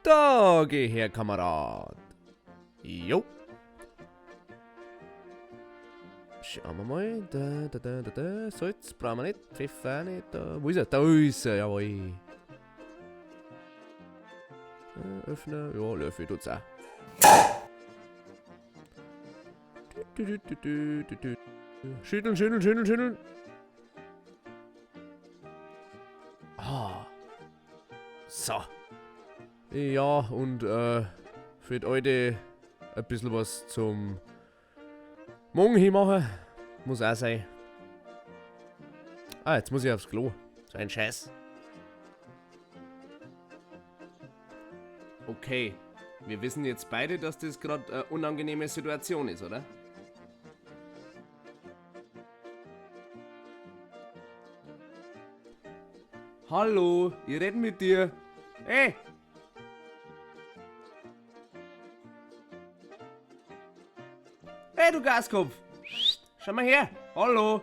Da, geh her, Kamerad. Jo. Schauen wir mal. Da, da, da, da, da. Salz brauchen wir nicht. Pfeffer auch nicht. Da. Wo ist er? Da ist er, jawohl. Öffne. Ja, Löffel tut's auch. Du, du, du, du, du, du. Schütteln, schütteln, schütteln, schütteln. Ah. So. Ja, und für die Alte ein bisschen was zum Morgen hinmachen. Muss auch sein. Ah, jetzt muss ich aufs Klo. So ein Scheiß. Okay. Wir wissen jetzt beide, dass das grad eine unangenehme Situation ist, oder? Hallo, ich red mit dir. Hey! Hey, du Gaskopf! Schau mal her! Hallo!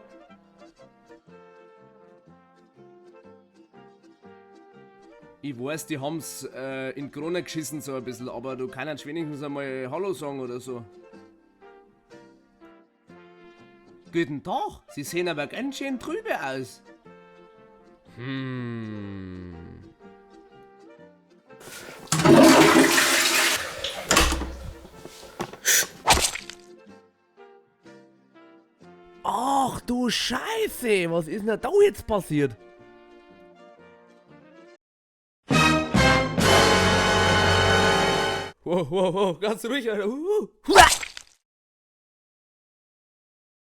Ich weiß, die haben's in die Krone geschissen so ein bisschen, aber du kannst wenigstens einmal Hallo sagen oder so. Guten Tag, Sie sehen aber ganz schön trübe aus. Ach du Scheiße, was ist denn da jetzt passiert? Wow, wow, wow, ganz ruhig, Alter.